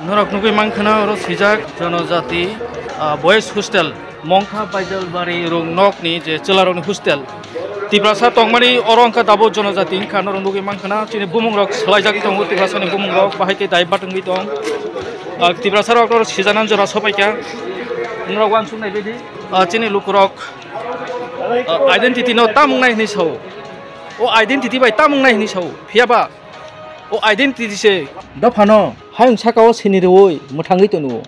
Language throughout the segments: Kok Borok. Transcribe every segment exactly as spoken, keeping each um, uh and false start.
Norok nugwi mankha na oro swijak Jonojati, ah, Boys Hostel, Mongkha Baijalbari rung nokni je chwlarokni hostel. Tiprasa tongmani oro wngkha tabuk Jonojati wngkha, norok nugwi mankha na chini bumungrok swlaijagwi tongo, Tiprasani bumungrok bahai khe dai batwngwi tong. Ah, Tiprasarok oro sijaknani jora sopaikha. Norok uansuk naibaidi, ah, chini lukurok, ah, identity no tamung nai hinwi sao. O identity bai tamung nai hinwi sao. Phiyaba o identity se dophano hayung sakao sini rwui mwthangwi tongo.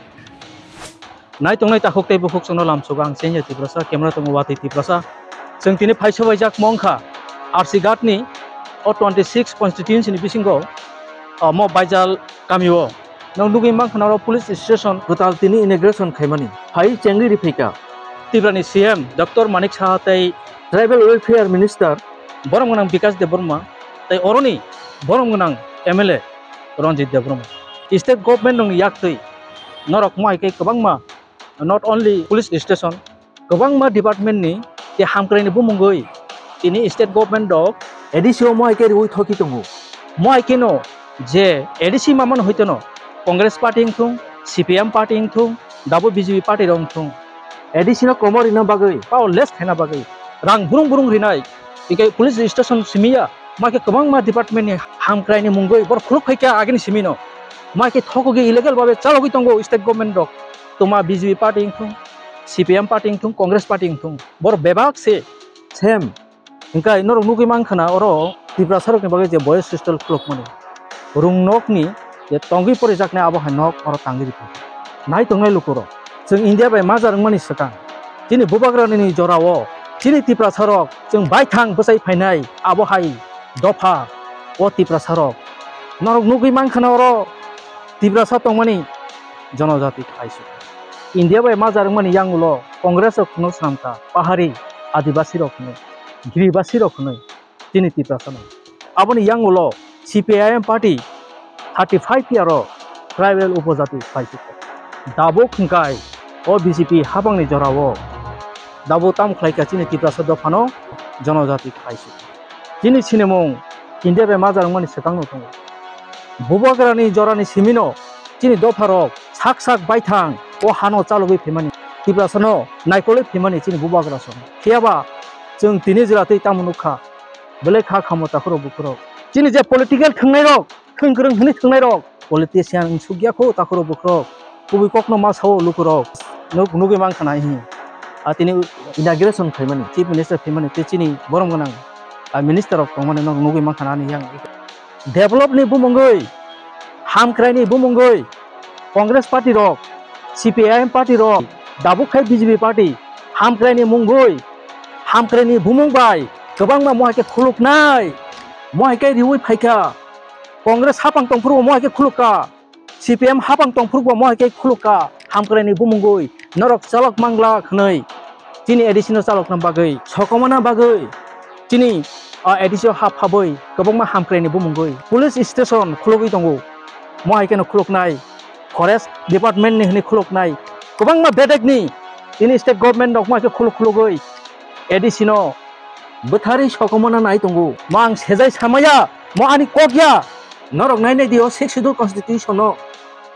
Nai tongnai takhuk tei bukhuk chwngno lamsogo ang Chengya Tiprasa, camera tongo Watwi Tiprasa. Chwng tini phai sobaijak mongkha R C Ghat ni o twenty six constituency ni bisingo, ah, mo Baijal kamio. Nang nugwi mankha na oro police station kwtal tini inauguration khaimani. Phai chengwi riphaikha. Tripura ni C M Doctor Manik Saha tei Tribal Welfare Minister borom gwnang Bikash Debbarma tei oroni borom gwnang M L A Ranjit Debbarma. State government rokni yaktwi norok mo hai khe kwbangma, not only police station, kwbangma department ni tei hamkrai ni bumungwi tini state government rok A D C o mo hai khe riui thoki tongo. Mo hai kheno je A D C mamano hoi tono Congress party wngthung, C P M party wngthung, dabo B J P party rok wngthung, A D C no komor rina bagwi, powerless khaina bagwi, rang burung burung rinai, tei police station simiya, ma khe kwbangma department ni hamkrai ni mungwi borok khuluk phaikha agini simi no. Ma khe thokogi illegal babe chalogwi tongo state government rok. Toma B J P party wngthung, C P M party wngthung, Congress party wngthung, borok bebak se. Same. Hingkai norok nugwi mankha na oro Tiprasa rokni bagwi je Boys Hostel khulukmani. Rung nokni je tongwi porijaknai abo hai nok oro tangwi rikha. Nai tongnai lukurok. Chwng India bai majra wngmani swkang. Chini bubagrani jorao chini Tiprasa rok chwng baithang bwchai phainai abo hai dopha o Tiprasa rok. Norok nugwi mankha na oro Tiprasa tongmani jonojati khlaisuk. India bai majra wngmani yangulo Congress rok hwnwi swnamkha, pahari, adibasi rok hwnwi, giribasi rok hwnwi chini Tiprasano. Aboni yangulo C P I M party thirty five year o tribal upojati khlaisukha. Dabuk hwnkhe o B J P hapangni jorao dabuk tamo khlaikha chini Tiprasa dophano jonojati khlaisukha. Chini sinimung India bai majra wngmani swkangno tongo. Bubagrani jorani simino chini dopharok sak sak baithang o hano chalogwi phaimani, Tiprasano naikolwi phaimani chini bubagra song. Phiyaba chwng tini jora tei tamo nukha, belai kha khamo takhurok bukhurok. Chini je political thwngnairok, thwng kwrwng hwnwi thwngnairok, politician wngsukya kho takhurok bukhurok. Kubui kokno ma sao lukurok. Nuk-, nugwi mankha na hi. A tini inauguration khaimani, Chief Minister phaimani, tei chini borom gwnang, a, minister rok tongmani nok nugwi mankha na ani yang. Develop ni bumungwi, hamkrai ni bumungwi, Congress party rok, C P I M party rok, dabuk khai B J P party, hamkrai ni mungwi, hamkrai ni bumung bai, kwbangma mo hai khe khuluknai, mo hai khe riui phaikha, Congress hapang tongphuru mo hai khe khulukha. C P M hapang tongphuru bo mo hai khe khulukha, hamkrai ni bumungwi norok chalok mangla hwnwi chini A D C no chalokna bagwi, sokomona bagwi chini, ah, A D C o hap habwi kwbangma hamkrai ni bumungwi police station khulugwi tongo. Mo hai kheno khuluknai, forest department ni hwnwi khuluknai, kwbangma bedek ni chini state government rok mo hai khe khuluk khulugwi A D C no bwtharwi sokomona nai tongo. Mo ang sejai samaya, mo ani kok ya. Norok nai nai di o Sixth Schedule Constitution no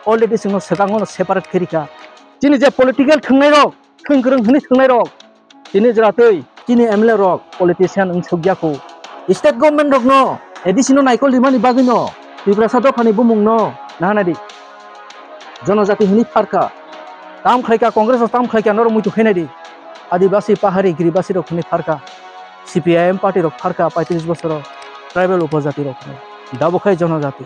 already chwngno swkango no separate khe rikha. Chini je political thwngnairok, thwng kwrwng hwnwi thwngnairok, tini jora twi chini M L A rok politician wngsukya kho. State government rokno A D C no naikol rimani bagwino Tiprasa dophani bumungno naha nai di. Jonojati hwnwi pharkha. Tam khlaikha, Congress rok tam khlaikha, norok muitu khainai di. Adibasi, pahari, giribasi rok hwnwi pharkha. C P I M party rok pharkha paitris bosoro, tribal upojati rok hwnwi. Dabo khai jonojati.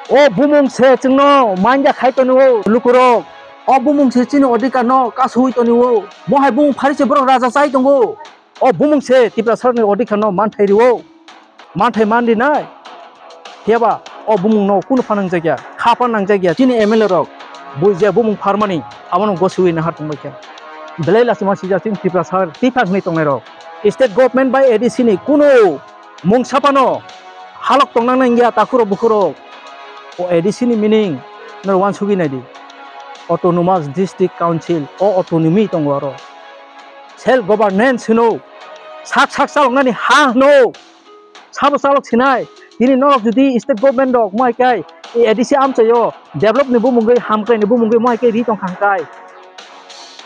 O bumung se chwngno manya khai tonio lukurok. O bumung se chini odhikar no kasui tonio. Mohai bumung phari se borok raja chai tongo. O bumung se Tiprasa rokni odhikar no manthai rio. Manthai man rinai. Phiyaba o bumung no kunu pha nangjakya, kha pha nangjakya. Chini M L A rok bui je bumung pharmani, abono gosiwi nahar tongbaikha. Belai lachima sijak chini Tiprasa tiphak hwnwi tongnairok. State government bai A D C ni kunu mung saphano halok tongnang nangya takhurok bukhurok. O A D C ni meaning norok uansugwi naidi. Autonomous District Council, o autonomy tongo oro. Self governance hwno, sak sak chaloknani ha hwno. Sabo chalok sinai, tini norok jodi state government rok mo hai khe A D C amchaio develop ni bumungwi, hamkrai ni bumungwi mohai khe ri tong kha hwnkhe.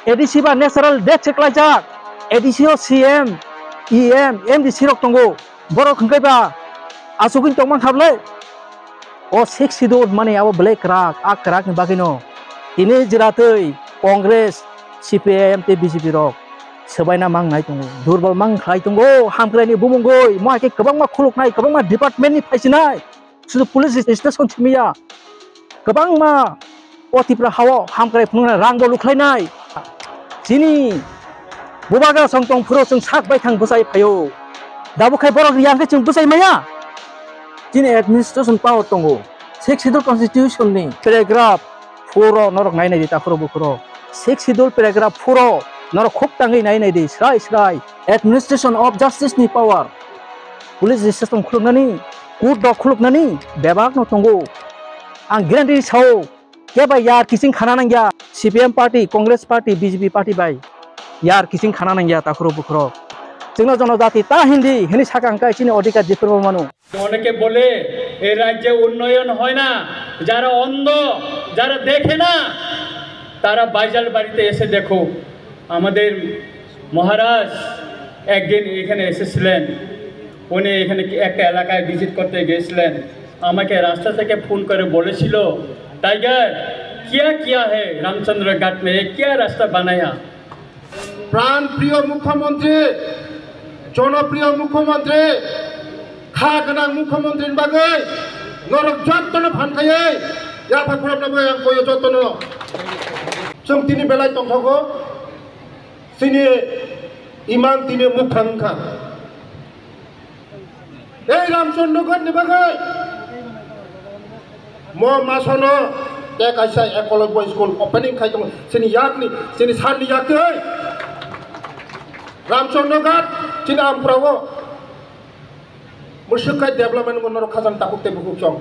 A D C ba natural death se klaijak. A D C o C M, E M, M D C rok tongo. Borok hwnkhe ba asugwini tongmang kha bwlai. O Sixth Schedule hwnmani abo belai kwrak, a kwrakni bagwino tini jwra twi Congress, C P I M tei B J P rok swbaina mang nai tongo, durbol mang khlai tongo, hamkraini bumungwi, mo hai khe kwbangma khuluknai, kwbangma department ni phaisinai, sudu police station simiya, kwbangma o Tripura hao hamkrai phunuknai rang bo lukhlainai. Chini bubagra song tong phuru chwng sak baithang bwsai phaio. Dabu khai borok yang khe chwng bwsai maya. Chini administration power tongo. Sixth Schedule constitution ni paragraph four o norok nai nai di takhuro bukhuro. Sixth Schedule paragraph four o norok khuk tangwi nai nai di srai srai. Administration of justice ni power. Police station khuluknani, court rok khuluknani bebak no tongo. Ang guarantee sao. Khe bai yar kiching khana nangya, C P M party, Congress party, B J P party bai yar kiching khana nangya takhuro bukhuro. Chwngno jonojati ta hindi hini sakang kai chini odhikar jephuru manu. অনেকে বলে এই রাজ্যে উন্নয়ন হয় না, যারা অন্ধ, যারা দেখে না, তারা বাইজাল বাড়িতে এসে দেখো। আমাদের মহারাজ একদিন এখানে এসেছিলেন, উনি এখানে কি একটা এলাকায় ভিজিট করতে গিয়েছিলেন, আমাকে রাস্তা থেকে ফোন করে বলেছিল, "টাইগার, কিয়া কিয়া হে রামচন্দ্র ঘাট মে, কিয়া রাস্তা বানায়া?" প্রাণপ্রিয় মুখ্যমন্ত্রী, জনপ্রিয় মুখ্যমন্ত্রী, kha gwnang mukhyamantri ni bagwi norok jottono phan khaiwi yapha khulumna bagwi ang koyo jottono. Chwng tini belai tongthogo, chini imang tini mukhang wngkha. Ei Ramchandra Ghat ni bagwi mo masono tei kaisa Ekolobya school opening khai tongo, chini yakni, chini sanni yaktwi. Ramchandra Ghat chini Amphrago. Mwswk khai development wngkha norok khajang takhuk tei bukhuk chong.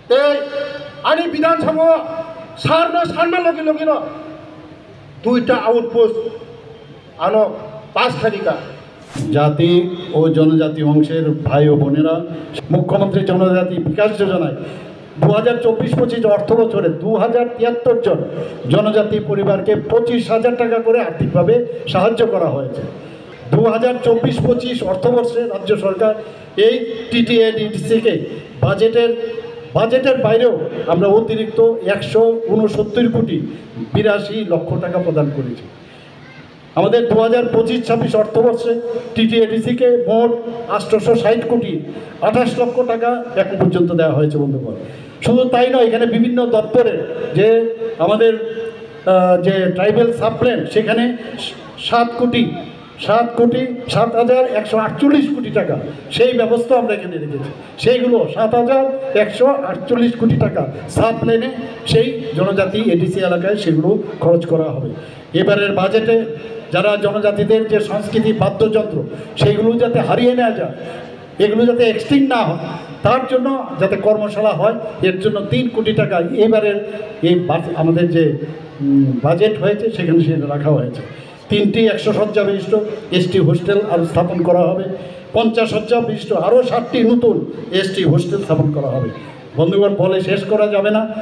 Tei ani Bidhan Sabha o sir no sanma logi logi no duita outpost ano pass khaikha. জাতি ও জনজাতি অংশের ভাই ও বোনেরা, মুখ্যমন্ত্রী জনজাতি বিকাশ যোজনায় দু হাজার চব্বিশ পঁচিশ অর্থ বছরে দু হাজার তিয়াত্তর জন জনজাতি পরিবারকে পঁচিশ হাজার টাকা করে আর্থিকভাবে সাহায্য করা হয়েছে। দু হাজার চব্বিশ পঁচিশ অর্থবর্ষে রাজ্য সরকার এই টিটিএডিসিকে বাজেটের বাজেটের বাইরেও আমরা অতিরিক্ত একশো ঊনসত্তর কোটি বিরাশি লক্ষ টাকা প্রদান করেছি। আমাদের দু হাজার পঁচিশ ছাব্বিশ অর্থবর্ষে টিটিএডিসিকে মোট আটশোশো ষাট কোটি আঠাশ লক্ষ টাকা এখন পর্যন্ত দেওয়া হয়েছে বন্ধুগণ। শুধু তাই নয়, এখানে বিভিন্ন দপ্তরের যে আমাদের আহ, যে ট্রাইবাল সাব প্ল্যান, সেখানে সাত কোটি সাত কোটি সাত হাজার একশো আটচল্লিশ কোটি টাকা, সেই ব্যবস্থা আমরা এখানে রেখেছি। সেইগুলো সাত হাজার একশো আটচল্লিশ কোটি টাকা সাব প্ল্যানে সেই জনজাতি এডিসি এলাকায় সেগুলো খরচ করা হবে। এবারের বাজেটে যারা জনজাতিদের যে সংস্কৃতি বাদ্যযন্ত্র, সেইগুলো যাতে হারিয়ে না যায়, এগুলো যাতে এক্সটিংক্ট না হয়, তার জন্য যাতে কর্মশালা হয়, এর জন্য তিন কোটি টাকা এবারের এই বাজ- আমাদের যে উম, বাজেট হয়েছে, সেখানে সেটা রাখা হয়েছে। তিনটি একশো শয্যা বিশিষ্ট এসটি হোস্টেল আরও স্থাপন করা হবে। পঞ্চাশ শয্যা বিশিষ্ট আরও সাতটি নতুন এসটি হোস্টেল স্থাপন করা হবে। বন্ধুগণ, বলে শেষ করা যাবে না।